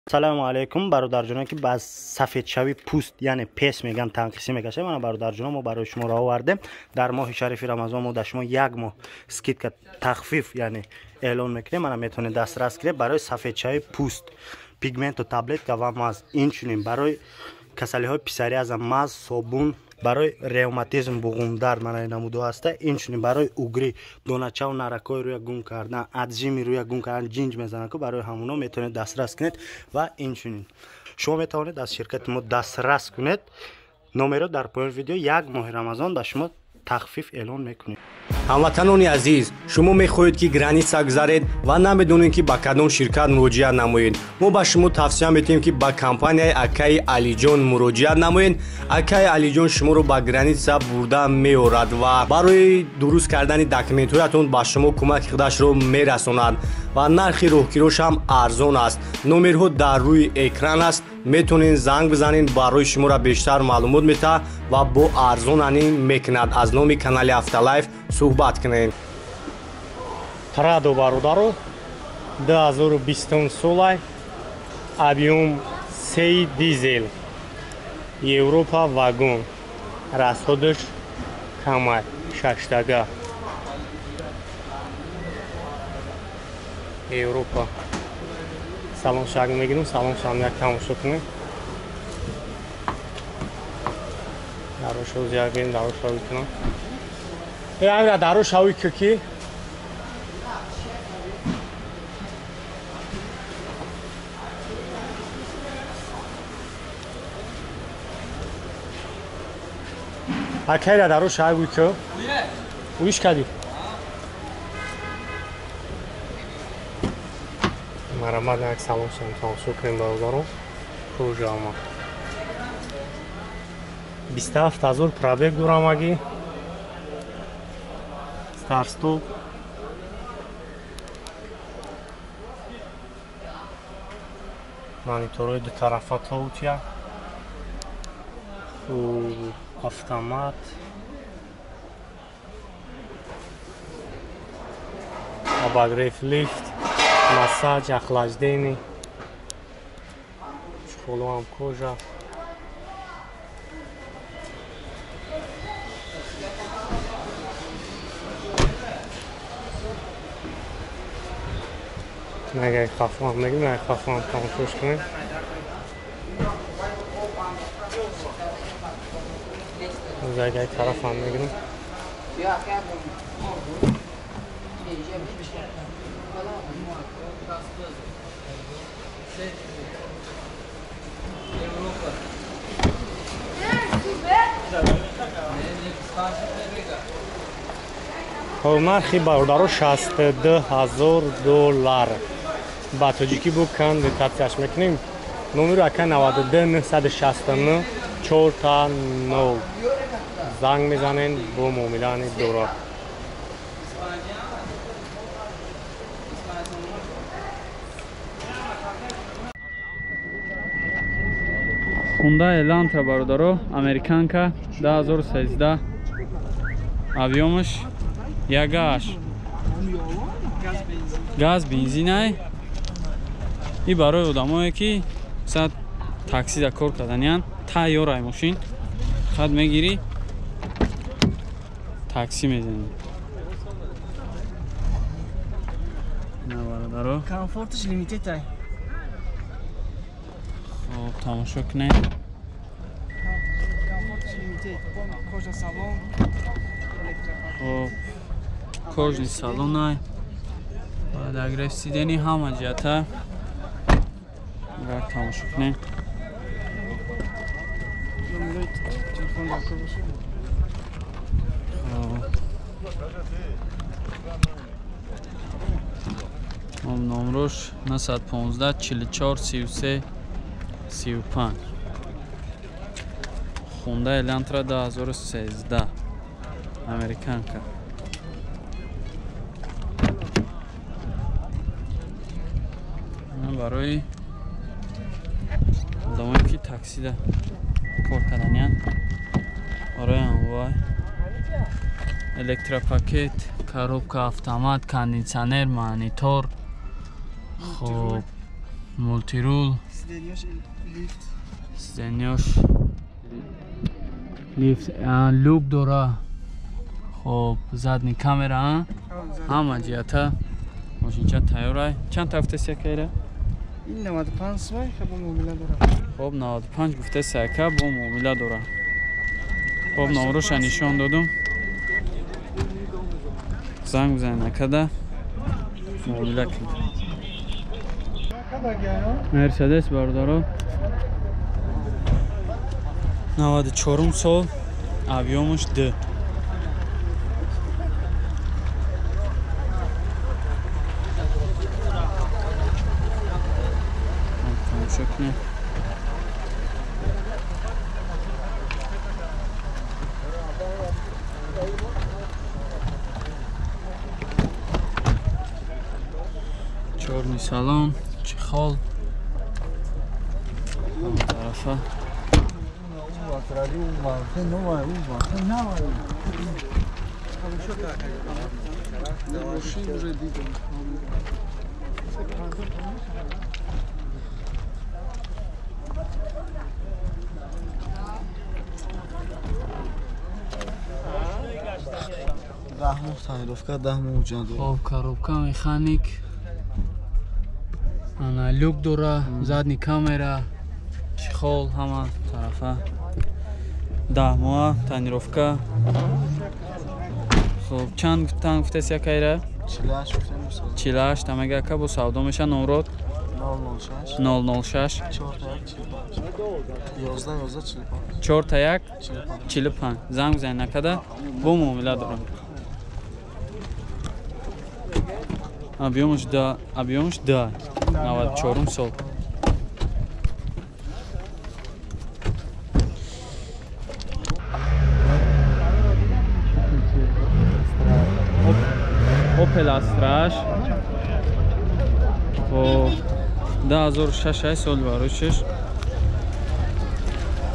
Салому алейкум, бародарҷоно, ки ба сафедшавии пӯст, яъне пес меган, танқисӣ мекашад. Мана, бародарҷоно, мо барои шумо ро овардем. Дар моҳи шарифи Рамазон мо дар шумо як моҳ скидка, тахфиф, яъне эълон мекунем. Мана, метавонед дастрас кунед барои сафедшавии пӯст, пигменту таблетка ва маз. Инчунин барои касалиҳои псориаза маз, собун, барои ревматизм, буғумдард, мана намудо ҳаста. Инчунин барои угри, доначаву наракҳои рӯя гум кардан, отжими рӯя гум кардан, ҷинҷ мезананд ку, барои ҳамуно метавонед дастрас кунед. Ва инчунин шумо метавонед аз ширкати мо дастрас кунед. Номеро дар поёни видео. Як моҳи Рамазон ба шумо тахфиф эълон мекунем. Ҳамватанони азиз, шумо мехоҳед, ки граница гузаред ва намедонед, ки ба кадом ширкат муроҷиат намоед. Мо ба шумо тавсия метиҳем, ки ба компанияи акаи Алиҷон муроҷиат намоед. Акаи Алиҷон шуморо ба граница бурда меорад ва барои дуруст кардани документҳоятон ба шумо кӯмаки худашро мерасонад ва нархи роҳкирош ҳам арзон аст. Номерҳо дар рӯи экран аст, метавонед занг бизанед, барои шуморо бештар маълумот метаҳад ва бо арзонанӣ мекунад. Аз номи канали Автолайф суҳбат кунед. Прадо, бародаро, 2020 солай, объём сей, дизел, Европа, вагон, расходаш камай, шаштага, Европа. Салон шаг мегирем, салон шам як тамошо кунем. Дарошо зиёд бинем, дарошо кунам. Амира, дарошавӣ ки акайра дарошавӣ ки уиш кардӣ. Марамад, як салон шам тамошо кунем, бародаро. Кожама, 27 000 пробег дорамаги, старт-стоп. Мониторҳои дутарафа тоутия, хуб, автомат, обогрев, лифт, массаж, охлаждение, чехолоам кожа. Агар хафам мегирем, агар хафам тамошош кунем. Агар тарафам мегирем. Нархи, бародаро, 62 000 доллар, ба тоҷикӣ бу конвертатсияш мекунем. Номеру ака 92 969 4 та 0, занг мезанен, бо муомилани дорад. Хундай Элантра, бародаро, американка, 2013, объёмаш ягаш, газ, бензинай. И барои одамое, ки сад таксида кор карданиян, тайёрай мошин, хат мегирӣ, такси мезанӣ. На, бародаро, комфорташ лимитед ай. Хоб, тамошо кунед. Комфорташ лимитед, кожа салон. Хоб, кожаный салонай, подогрев сидений ҳама ҷиҳата. Агар тамошо кунем. Телефон дар кор боша. Номрош 915 44 33 35. Хундай Элантра 2013, американка. Барои одамое, ки таксида кор карданиянд, барои анвои электропакет, коробка автомат, кондитсионер, монитор. Хоб. Мултирул. Сиденьёш лифт, люк дора. Хоб, задний камера, ҳама ҷиҳата мошинча тайёрай. Чанд та гуфтеси акайра? Ин 95 сомай, хаб бо муомила дора. Хоб, 95 гуфтеси ака, бо муомила дора. Хоб, номроша нишон додум. Занг бизанед акада, муомила кунед. Мерседес бародаро 94 сол, объёмаш 2. Тамошо кунед. Чёрный салон, чехол. Ҳама тарафа. Хоб, коробка механик. Ана люк дора, задний камера, чехол ҳама тарафа. 10 моҳа тонировка. Хоб, чанд тан гуфтеси акайра? 48 тамега ака, бо савдо меша. Номрод 006 4 1 45. Занг бизанед акада, бо муомила дорам. Объёмаш 2, объёмаш 2, 94 сол. Opel Astra хоб, 2006 сол барошиш.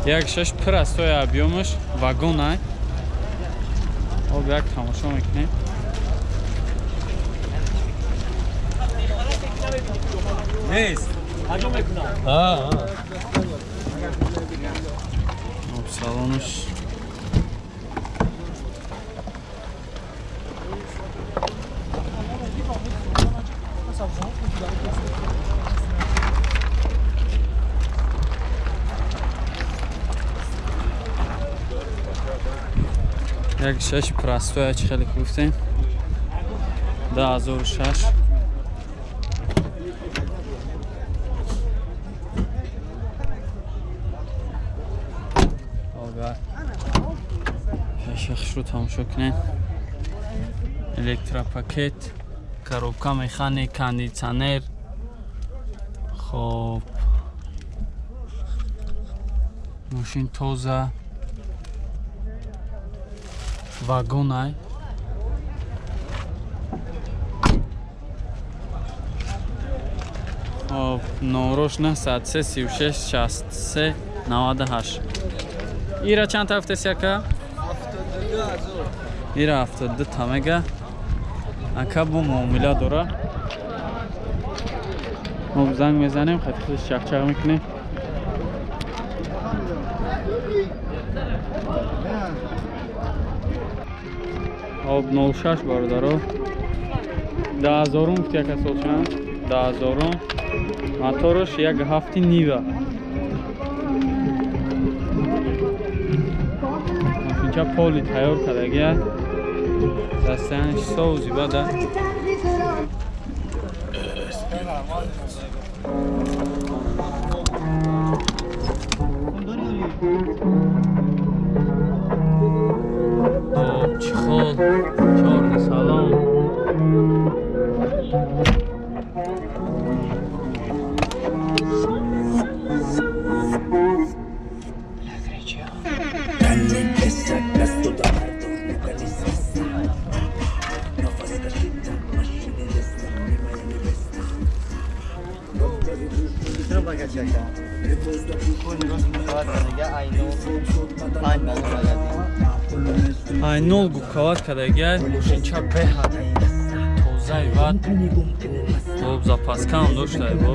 1.6 пур аст тои объёмаш, вагон ай. Хоб, як тамошо мекунем. Нест. Хоб, салонаш 1.6 простой, чӣ хеле ки гуфтем. 2006. Пешахшро тамошо кунед. Электропакет, коробка механик, кондитсионер. Хоб, мошин тоза, вагон ай. Хоб, номрош 903 36 63 98. Ира чанд та гуфтеси ака? Ира 72 тамега. Ака бо муомила дора. Хоб, занг мезанем, хати худаш чақчақ мекунем. Хоб, 06 бародаро. 10000 гуфти ака сол чанд? 10000. Мотораш 1.7 Нива. Мошинча поли тайёр кардагия. Дастаянаш соузи бада. Хоб, чехол, чёрный салон. Айнол губкават кардагия, мошинча беҳад тозаи вад. Хоб, запаскаам доштай бо.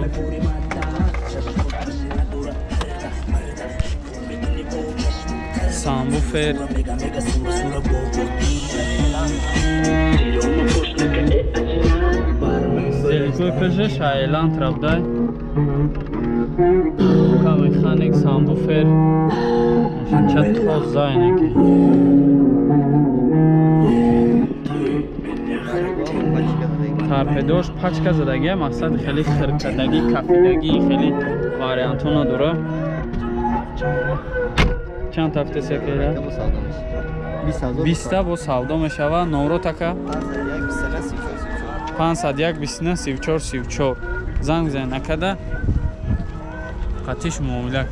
Самбуфер. Зеликои пешаш Айланд равдай. Механик самбуфер. Машинча тоза инеки. Торпедош пачка задагия, мақсад хеле хиркадагӣ, кафидагӣ, хеле вариантҳо надора. Чанд тафте секера? 20 бо савдо мешава. Номро така? 501 29 34 34. Занг зан накада қатиш муомила.